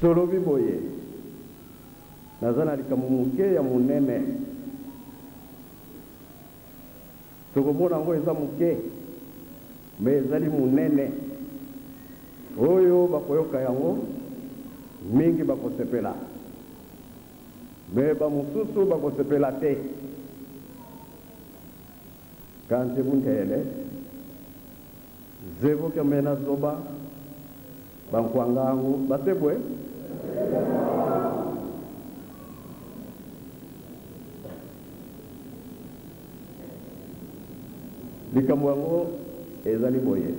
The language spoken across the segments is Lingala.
Tolobi boye, naza na likambo moke ya monene. Tokomona yango eza moke, mais ezali monene. Oyo bakoyoka yango, mingi bakosepela, mais bamosusu bakosepela te. Kanti bundele, zevo ke mena zoba, bankwangangu basebwe. Likambo yango ezali boye.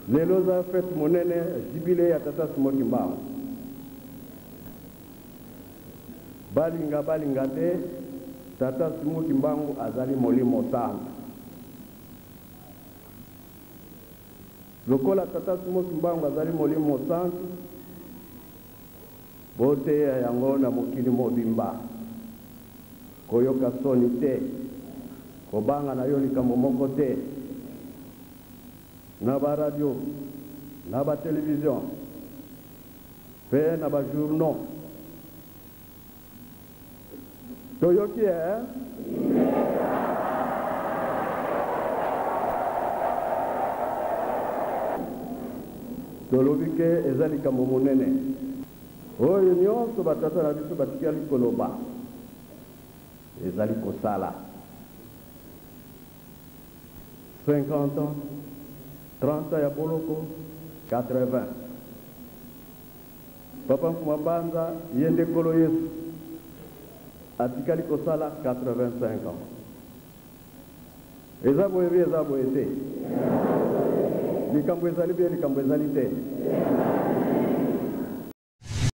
Lelo eza fete monene, jubile ya Tata Simon Kimbangu. Balinga balinga te, Tata Simon Kimbangu azali Molimo Santu. Lokola Tata Simon Kimbangu azali Molimo Santu, boteya yango na mokili mobimba. Koyoka soni te, kobanga na yo likambo moko te. Na ba radio, na ba television pe na ba journaux. Toyoki eh? Tolobi ke eza likambo monene. Oyo nionso ba tata na biso batikali koloba ezali kosala. 50 ans, 30 ans ya boloko, 80. Papa Mfuma Mbanza ye nde Nkolo Yesu atikali kosala 85 ans. Eza boye bi eza boye te? Likambo ezali bien likambo ezali te?